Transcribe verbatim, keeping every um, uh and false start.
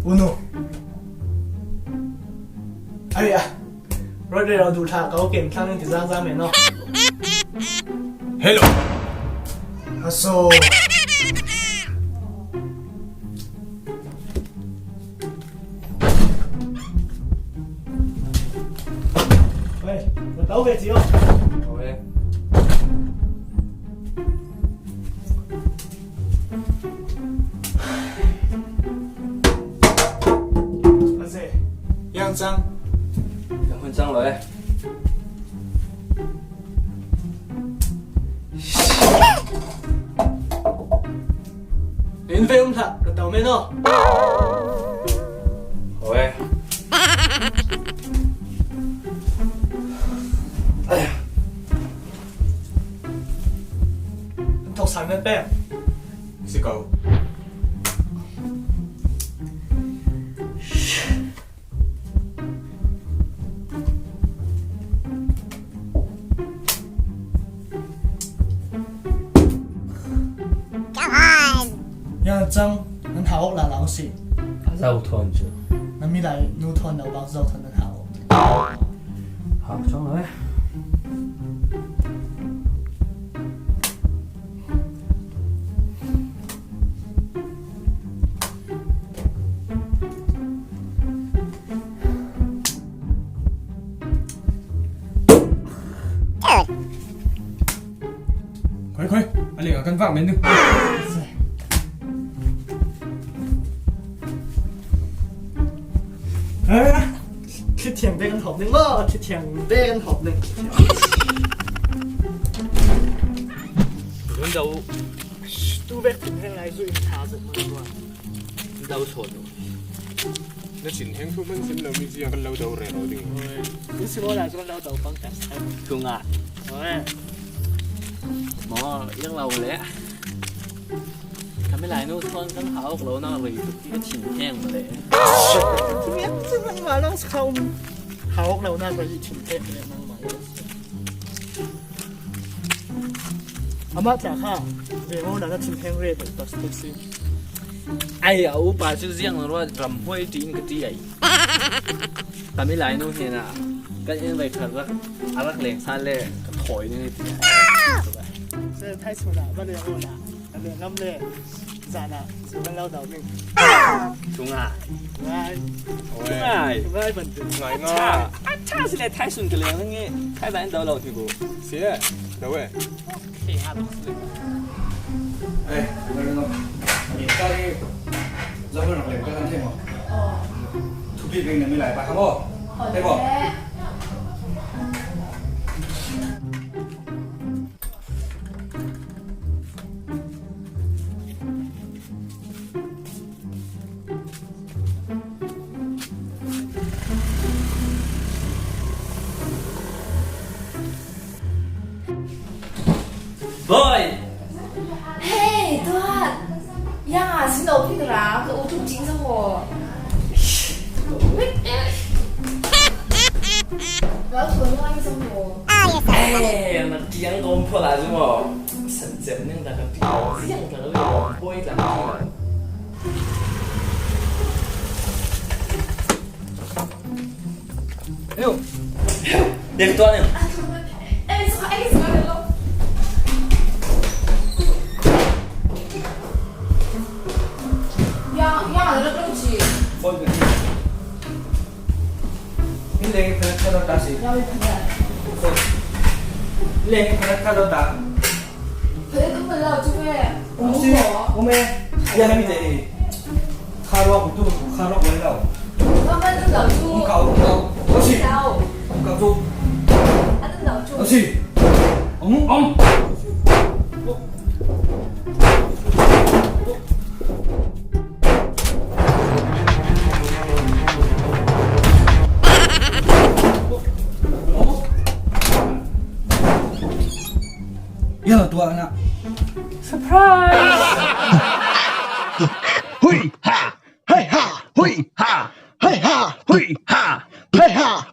Unu. Ai a. Rot rero duh thla ko kem thlang ti zang zang me no. Hello. Aso. Oi, na tau ve cio. Oi. Ase. Yang chang. Yang hun chang lo eh. In ve um hlah, ka tau men aw. Oi. An thok sang men peng. Si ko. Yang chang, nan hau la lau si. Zau thon chu. Nan mi lai nu thon lau bak zau thon nan hau. Hau chang le. Khoi, khoi, a leng a kan vak men nu. Thi thiang bek an hop ning maw, thi thiang bek an hop ning. Hun dau. Tu bek tin heng lai zui tha zet maw. Dau sot. Na chin heng thu man sim lo mi ziang kan lo dau rero ding. Oi. Ni si mo la kan lo dau pang kas. Thu nga. Oi. Mo, yang lo le. Kami lai nu thon kan hau lo na rei tu ki chin heng le. Thu yang sim ma lo sa khau. Hau lo na rei chin heng le nang ma. Amah tla kha, ve maw na na thin heng re bai pas taxi. Ai, a upa chu ziang lo ruat ram huai ti in ka ti ai. Kami lai nu hena, kan in vai thar rak, a rak leng sa le, ka thoi ni ti. Se thai su na, ba le ho na, ka le ngam le. Zana, zu kan lo dau ning. Tungai. Ngai. Oi. Tungai. Tungai ban tu. Ngai nga. Acha, acha si le thai sun ke le ngi. Thai ban dau lo ti bu. Si le. Dau we. Ke ha lo si le. Eh, ngai nga. Ni ka ni. Zo kan le ka kan thai mo. Thu pi bing ne mi lai pa ha mo. Thai mo. Boy! Hey, Tuat! Ya, sino pin ra, ka utung jing sa wo. Lau tuan lai sa wo. Hey, na tiang kong pho la sa wo. San zem ning da ka tiang, ziang da ka boy da ka tiang. Ayo. Yang tuan yang. Ya, ya, ada kunci. Phone ni. Ni leng kena kena tasi. Ya, ya. Ni leng kena kena ta. Phone tu pun lau tu eh. Umi, umi. Ya, ni deh. Kharok tu, kharok lai lau. Kamu tu lau tu. Kau, kau. Tasi. Kau. Kau tu. Ada lau tu. Tasi. Om, om. Yala tua anak. Surprise! Hui ha! Hei ha! Hui ha! Hei ha! Hui ha! Hei ha!